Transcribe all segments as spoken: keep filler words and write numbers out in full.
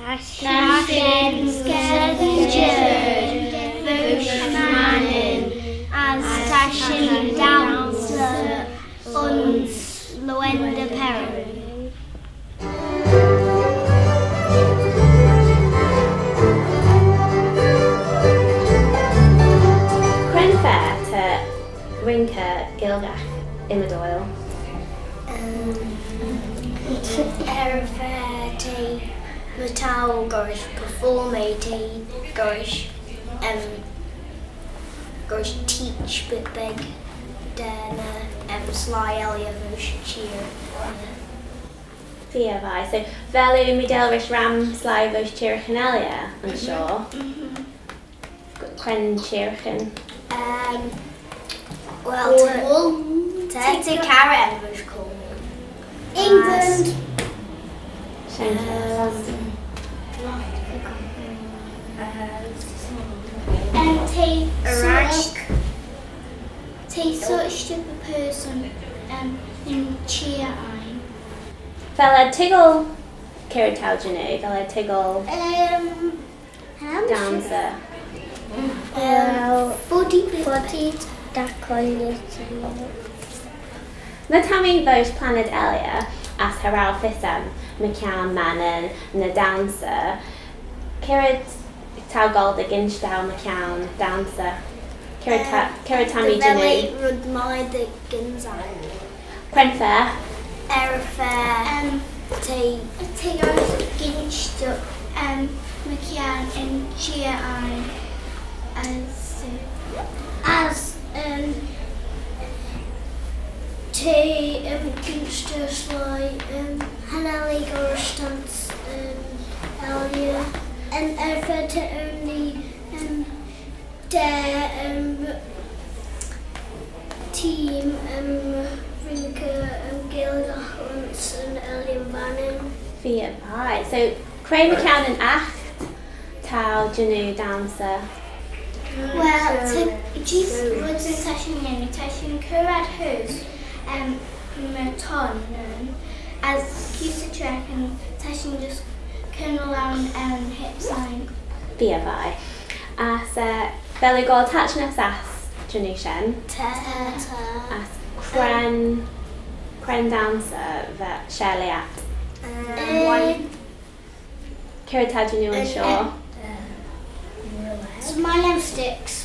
Ta shin skyrtyn jiarg voish Mannin as ta shin downsey ayns Lowender Peran. Cre'n fa ta rinker Gaelgagh ymmydoil? Um, er y fa t'eh myr t'ou gollrish perform, t'eh gollrish, um, gollrish teach bit beg da ny, um, sleih elley voish çheer. Feer vie. So, vel oo meeiteil rish ram sleih voish çheeraghyn elley ayns shoh? Cre'n çheeraghyn? Um, well, ta, ta, ta carrey enmyssit Cornwall. England. Shen. Um, um, t'eh Iraq. Such, t'eh such a type of person, um, yn çheer ain. Vel eh toiggal, cre t'ou jannoo, vel eh toiggal, um, downsey? Well, foddee, foddee ta collage. Ny ta mee voish plannid elley, as cha row fys aym mychione Mannin ny downsey, cre t'ou goll dy ginsh dou mychione downsey? Cre ta, um, cre ta mee jannoo? Vel eh red mie dy ginsaghey. Cre'n fa? Er y fa, um, t'eh, t'eh goll dy ginsh, um, mychione yn çheer ain, as, as, um, t'eh, um, ginsh sleih, um, cha nel eh gollrish downsey, um, elley. Um, er y fa t'eh only, um, daa, um, team, um, rinker, um, Gaelgagh ayns yn Ellan Vannin. Feer vie. So, cre mychione yn aght t'ou jannoo downsey? Well, ta, jees red ta shin jannoo, ta shin cur ad hoose, um, myr tonn, um, as kuse treghan, ta shin just cur ny lane, um, hips ain. Feer vie. As, eh, vel oo goll taitnys ass jannoo shen? Ta. Ta. As cre'n, cre'n downsey va shellee ayd? Um, eh, cre ta jannoo ayns shoh? Um, eh, Smiley and Sticks.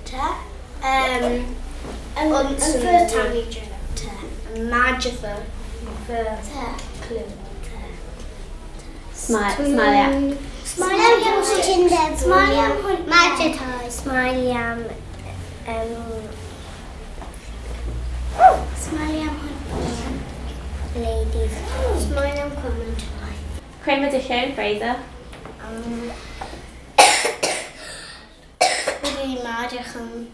Ta. Um, and, and first time you do it. Ta. Magic. First clue. Ta. Smi-, smile, yeah. Smiley and Hunt. Smiley and Hunt. Magic. Smiley and, um, Smiley and Hunt. Ladies. Smiley and Hunt. Cre my dooinney, Fraser? Um, Bee magic, um.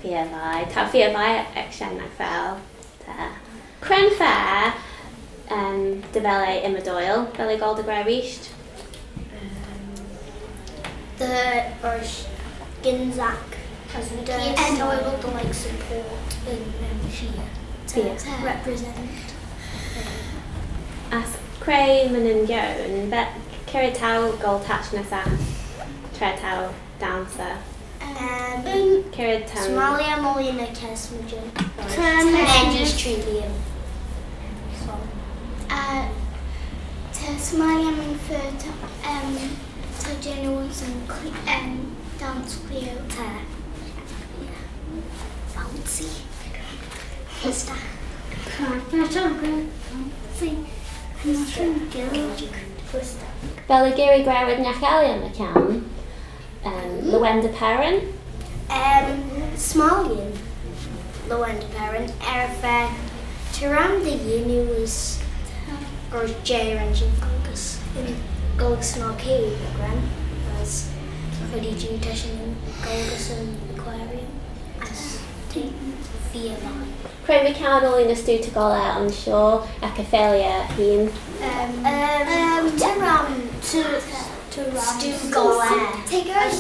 Feer vie. Ta feer vie ec shen, nagh vel? Ta. Cre'n fa, um, dy vel eh ymmydoil, vel eh goll dy ghra reesht? Um, dy, or sh-, gynsaghey, as dy, and able to, like, support yn, um, çheer. Feer. To represent. As cre my nyn-gione, vel, cre t'ou goll taitnys ass, tra t'ou downsey? Um, cre ta? Smiley and Molly yn y kesmadyn. Tra, tra, just three of them. So. Uh, ta Smiley and Fur, um, ta jannoo yn cl-, um, downs cliou. Ta. Bouncy. Just a. Bouncy. Vel oo geearree gra red nagh vel eh mychione? Um, Lowender Peran. Um, Smiley and Lowender Peran, er y fa, ta ram dy yannoo as, or jeh ren shin Gaelgagh, um, Gaelgagh snow cave, ren, as, cha dee jiu ta shin Gaelgagh yn aquarium, as t'eh feer vie. Cre mychione ooilley ny stoo ta goll er ayns shoh ec y feailley hene? Um, um, ta ram, ta, ta ram stoo goll er. T'eh goll,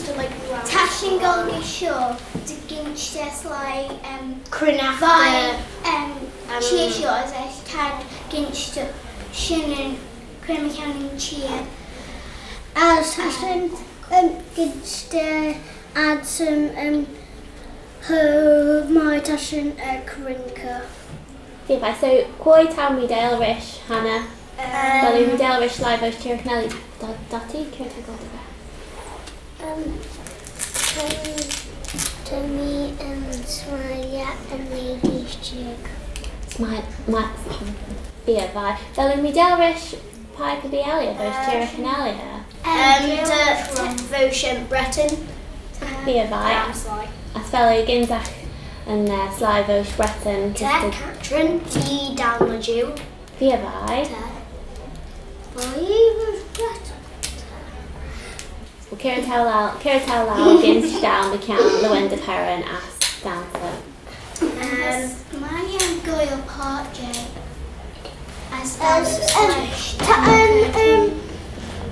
ta shin goll er shoh dy ginsh sleih, um, cre'n aght, vie, um, um, çheer shoh, as eisht t'ad ginsh shen yn, cre mychione yn çheer. As ta shin, um, ginsh da adsyn, um, her, my ta shin, uh, rinker. Fia vie, so, quoi t'ou meeteil rish, Hannah? Um, vel oo meeteil rish sleih voish çheeragh yn ellan? Da, Dottie, cre t'ou goaill? Um, ta, ta mee, um, smiley yn lady shtick. Smile, ma-, fia vie. Vel oo meeteil rish pie coppy elley voish çheeragh yn ellan? Um, ta, ta, voish, um, Breton. Fia vie. As vel oo gynsaghey yn, uh, sleih voish Breton? Ta, Catherine, t'ee down the Jew. Fia vie. Ta. Voish Breton. Well, cre t'ou laccal, cre t'ou laccal gynsaghey mychione Lowender Perrin as dannse? Um, Marion Goyle Park J. As, um, ta yn, um,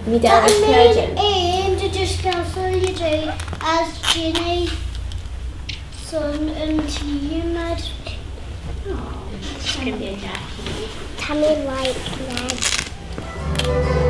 meeteil rish cre? Yn, ta just goll solidair as Ginny son yn team ad. Oh, it's gonna be a Jackie. Ta mee like Ned.